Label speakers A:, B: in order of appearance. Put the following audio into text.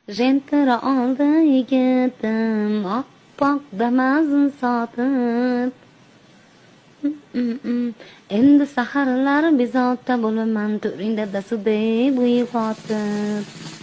A: Jentra oldi yigitim, oppoq Damazin sotib. Endi saharlar bezovta bo'laman, turing dadasi deb uyg'otib.